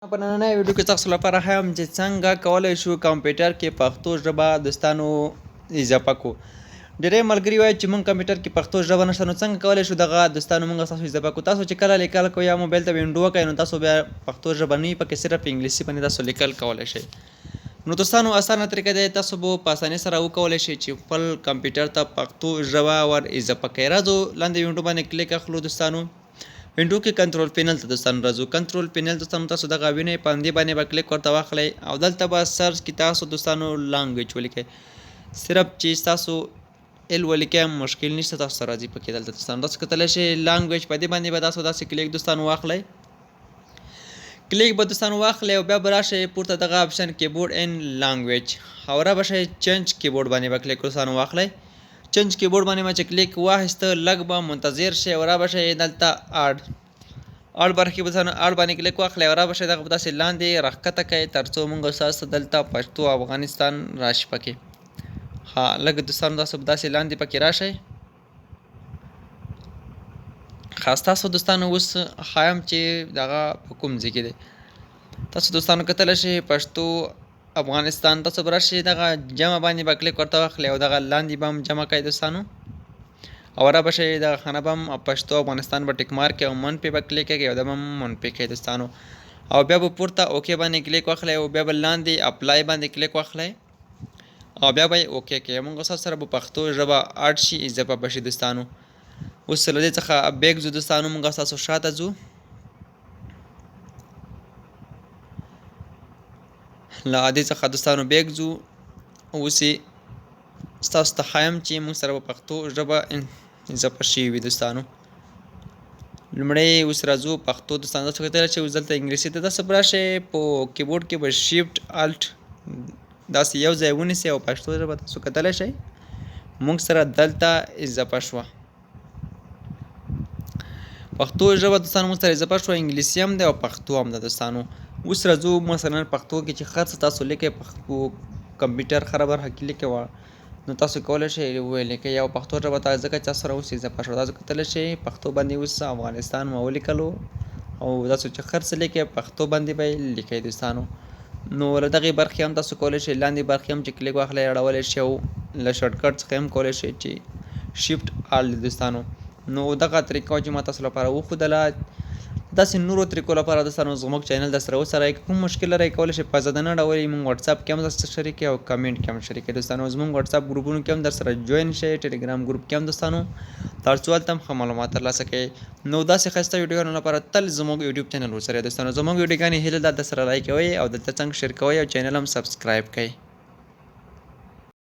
په نننۍ ویډیو کې تاسو لپاره ښیم چې څنګه کولی شو کمپیوټر کې پښتو ژبه دوستانو اضافه کو. ډیری ملګري وایي چې مونږ کمپیوټر کې پښتو ژبه نشته، نو څنګه کولی شو دغه دوستانو مونږ تاسو اضافه کو. تاسو چې کله لیکل کوئ یا موبایل ته وینډو وکړئ، نو تاسو بیا پښتو ژبه نه وي پکې، صرف انګلیسي باندې تاسو لیکل کولی شئ. نو دوستانو اسانه طریقه ده، تاسو به په اسانۍ سره وکولی شئ چې خپل کمپیوټر ته پښتو ژبه ور اضافه کړئ. راځو لاندې وینډو باندې کلیک اخلو دوستانو. وینډو کې کنټرول پینل ته دوستانو راځو. کنټرول پینل دوستانو تاسو دغه وینئ، په همدې باندې به کلیک ورته واخلئ او دلته به سرچ کې تاسو دوستانو لانګویج ولیکئ. صرف چې تاسو ال ولیکئ مشکل نشته، تاسو سره راځي پکې. دلته دوستانو تاسو کتلی شئ لانګویج، په دې باندې به تاسو داسې کلیک دوستانو واخلئ. کلیک به دوستانو واخلئ او بیا به راشئ پورته دغه اپشن کیبورډ ان لانګویج او را به شئ چینج کیبورډ باندې به کلیک دوستانو واخلئ. چنج کیبورډ باندې ما چې کلیک واخیسته، لږ به منتظر شئ او را به شئ دلته اډ اړ برخې کې به ځان اړ باندې کلیک واخلئ او را به شئ دغه به داسې لاندې راښکته کړئ ترڅو موږ تاسو ته دلته پښتو افغانستان راشي پکې. ها لږ دوستانو تاسو به داسې لاندې پکې راشئ. خاص تاسو دوستانو اوس ښایم چې دغه په کوم ځای کې دی. تاسو دوستانو کتلی شئ پښتو افغانستان. تاسو به راشئ دغه جمع باندې به کلیک ورته واخلئ او دغه لاندې به هم جمع کړئ دوستانو او را به شئ دغه خانه به هم پښتو افغانستان به ټیک مارک او منفي به کلیک کوي او دا به هم منفي کوي دوستانو. او بیا به پورته اوکې باندې کلیک واخلئ او بیا به لاندې اپلای باندې کلیک واخلئ او بیا به یې اوکې کوي. موږ تاسو سره به پښتو ژبه اډ شي، اضافه به شي دوستانو. اوس له دې څخه بیک ځو دوستانو، موږ تاسو شاته ځو. له دې څخه دوستانو بیک ځو. اوس یې ستاسو ته ښایم چې موږ سره به پښتو ژبه اضافه شوي وي دوستانو. لومړی اوس راځو پښتو دوستانو. تاسو کتلی شئ اوس دلته انګلیسي ته تاسو به راشئ په کیبورډ کې به شیفټ الټ داسې یو ځای ونیسئ او پښتو ژبه تاسو کتلی شئ موږ سره دلته اضافه شوه. پښتو ژبه دوستانو موږ سره اضافه شوه، انګلیسي هم ده او پښتو هم ده دوستانو. اوس راځو مثلا پښتو کې چې هر څه تاسو لیکئ پښتو کمپیوټر هره برخه کې لیکئ نو تاسو کولی شئ ویې لیکئ او پښتو ژبه ته ځکه چې تاسو سره اوس اضافه شوه. تاسو کتلی شئ پښتو باندې اوس افغانستان ما ولیکلو او تاسو چې هر څه لیکئ پښتو باندې به یې لیکئ دوستانو. نو له دغې برخې هم تاسو کولی شئ لاندې برخې هم چې کلیک واخلئ اړولی شئ او له شارټکټ څخه هم کولی شئ چې شیفټ آل دوستانو. نو دغه طریقه چې ما تاسو لپاره وښودله، داسې نورو طریقو لپاره دوستانو زموږ چینل در سره وڅارئ. که کوم مشکل لرئ کولی شئ په آزادانه ډول یې موږ واتساپ کې هم در سره شریک او کمنټ کې هم شریک کړئ دوستانو. زموږ واتساپ ګروپونو کې هم در سره جوین شئ، ټلګرام ګروپ کې هم دوستانو، ترڅو هلته هم ښه معلومات ترلاسه کړئ. نو داسې ښایسته ویډیوګانو لپاره تل زموږ یوټیوب چینل وڅارئ دوستانو. زموږ ویډیوګانې هیله ده در سره لایک کوئ او دلته څنګ شیر کوئ او چینل هم سبسکرایب کړئ.